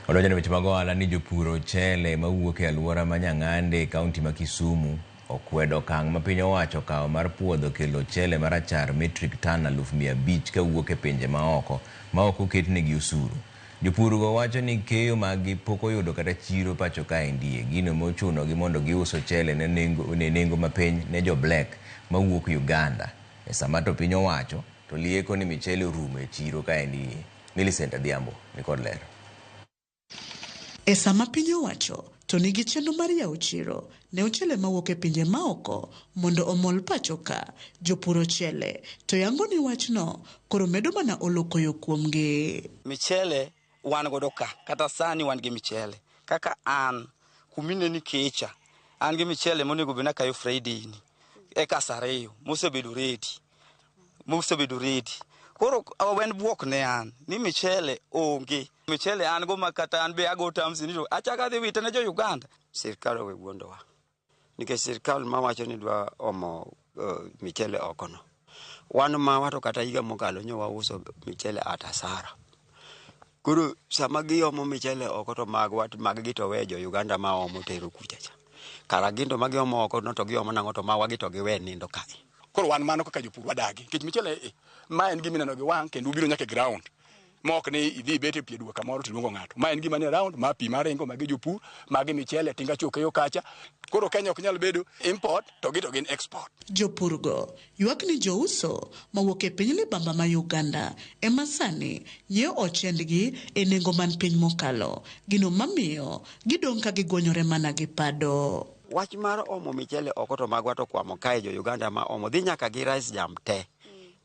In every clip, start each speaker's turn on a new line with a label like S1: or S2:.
S1: Odonjo ne weche mag ohala ni jopur ochele mawuok e alwora ma Nyang'ande e kaunti ma Kisumu okwedo okang' ma piny owacho okawo mar puodho kelo ochele marachar metric ton 500,000 kawuok e pinje maoko ma ok oketnegi osuru. Jopurgo wacho ni keyo maggi pok oyudo kata chiro pacho kaendie, gino mochunogi mondo gius ochele ne nengo, ne nengo mapiny ne jo black mawuok Uganda. E sama to piny owacho to lieko ni michele orumo e chiro kaendi. Millicent Adhiambo nikod ler.
S2: E sama piny owacho to nigi chenro mar yawo chiro ne ochele mawuok e pinje maoko mondo omol pacho ka, jopur ochele to yango ni wachno koro medo mana olo koyo kuomgi.
S3: Michele wan godo ka, kata sani wan gi michele. Kaka an, kumineni kecha, an gi michele monego bed nakayo Friday ni, eka saa ariyo, mosebedo ready. Mosebedo ready. Koro en buok ne an, ni michele onge. Michele an go ma kata an be ago terms ni to achako adhi wite ne jo Uganda.
S4: Sirkal owe wuondowa. Nikech sirkal mawacho ni dwa omo michele oko no. Wan mawa to kata higa mokalo nyo wauso michele at hasara. Koro sama giomo michele oko to magwa mag-gi to we jo Uganda ma omo tero kucha cha. Kara gin to ma giomo oko no to giomo nang'o to magwa gi to giwe nindo kae.
S5: Koro wan mano kaka jopur wadagi nikech michele e ma en gima ineno gi wang' kendo ubiro nyaka e ground ma ok ni idhi ibet e pie dwe kamoro tiluongo ng'ato. Ma en gima nie round, ma pi maringo, magi jopur, magi michele, tinga chokeyo kacha. Koro Kenya ok nyal bedo import to gi to gin export.
S2: Jopurgo ywak ni jouso mawuok e piny libamba ma Uganda ema sani nyiewo ochendgi e nengo man piny mokalo, gino mamiyo gidong' ka gigwonyore mana gi pado.
S4: Wach mar omo michele oko to magwa to kwamo kae jo Uganda ma omo dhi nyaka gi rice jam te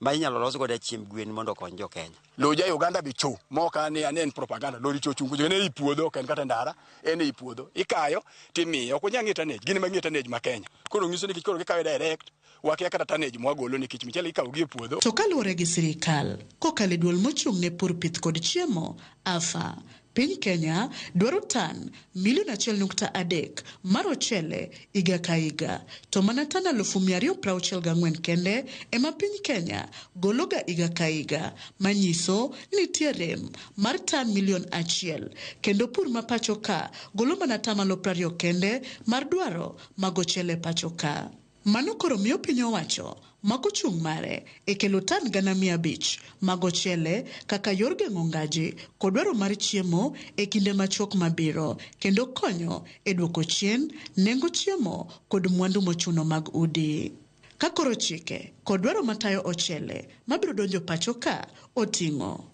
S4: ma inyalo los godo chiemb gwen mondo okony jo Kenya.
S5: Lo ja Uganda be cho ma ok ane ane en propaganda. Lori cho chung kucho en ei puodho ok en kata ndara en ei puodho. Ikayo timiyo ok onyal ng'e tonnage gin ema ging'e tonnage ma Kenya. Koro nyiso ni koro gikawe direct wakia kata tonnage mwagolo nikech michele ikawo gi e puodho.
S2: To kaluwore gi sirikal kokalo e duol mochung' ne pur pith kod chiemo AFA, piny Kenya dwaro tan milion 1.3 mar ochele higa ka higa, to mana tan 264,000 kende ema piny Kenya gologa higa ka higa, manyiso ni nitie rem mar tan milion 1, kendo pur ma pacho ka golo mana atamalo 20 kende mar dwaro mag ochele pacho ka. Mano koro miyo piny owacho mako chung' mare e kelo tan 500,000 mag ochele kaka yor geng'o ngaji kod dwaro mar chiemo e kinde machuok mabiro, kendo konyo e duoko chien nengo chiemo kod mwandu mochuno mag udi. Ka koro chike kod dwaro matayo ochele mabiro donjo pacho ka oting'o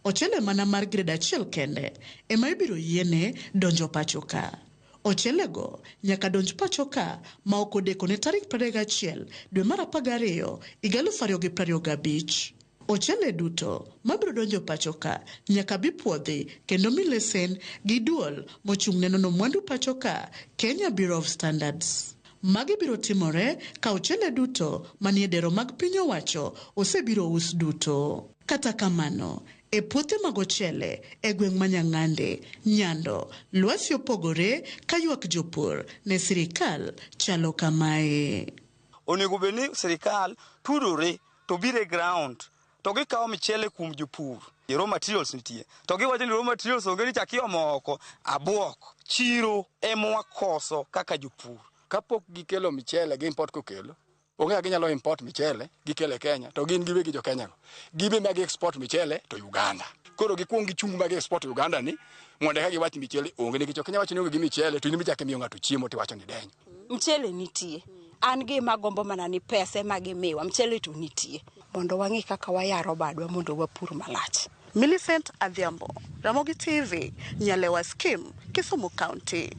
S2: ochele mana mar grade 1 kende ema ibiro yiene donjo pacho ka. Ochelego nyaka donj pacho ka ma ok odeko ne tarik 31 dwe mar 12 higa 2025. Ochele duto mabiro donjo pacho ka nyaka bi puodhi kendo mi lesen gi duol mochung' ne nono mwandu pacho ka Kenya Bureau of Standards. Magi biro timore ka ochele duto manie dero mag piny owacho osebiro us duto. Kata kamano, e puothe mag ochele e gweng' ma Nyang'ande, Nyando, lwasi opogore ka ywak jopur ne sirikal chalo kamae.
S3: Onego bed ni sirikal tudore to biro e ground to gikawo michele kuom jopur. Raw materials nitie. To giwacho ni raw materials onge ni chak iomo oko. Abuok. Chiro ema wakoso kaka jopur.
S5: Kapok gikelo michele gi import kokelo, onge kaka ginyalo import michele gikele Kenya to gin giwegi jo Kenya go. Gibe ma gi export michele to Uganda. Koro gikuong gichung ma gi export Uganda ni mondo eka giwach michele onge nikech ok inyal wacho ni onge gi michele to in michako imiyo ng'ato chiemo tiwacho ni denyo.
S6: Mchele nitie. An gima gombo mana ni pesa ema gimiwa, mchele to nitie. Mondo wang'i kaka wayaro badwa mondo wapur malach.
S2: Millicent Adhiambo, Ramogi TV, Nyalewa Scheme, Kisumu County.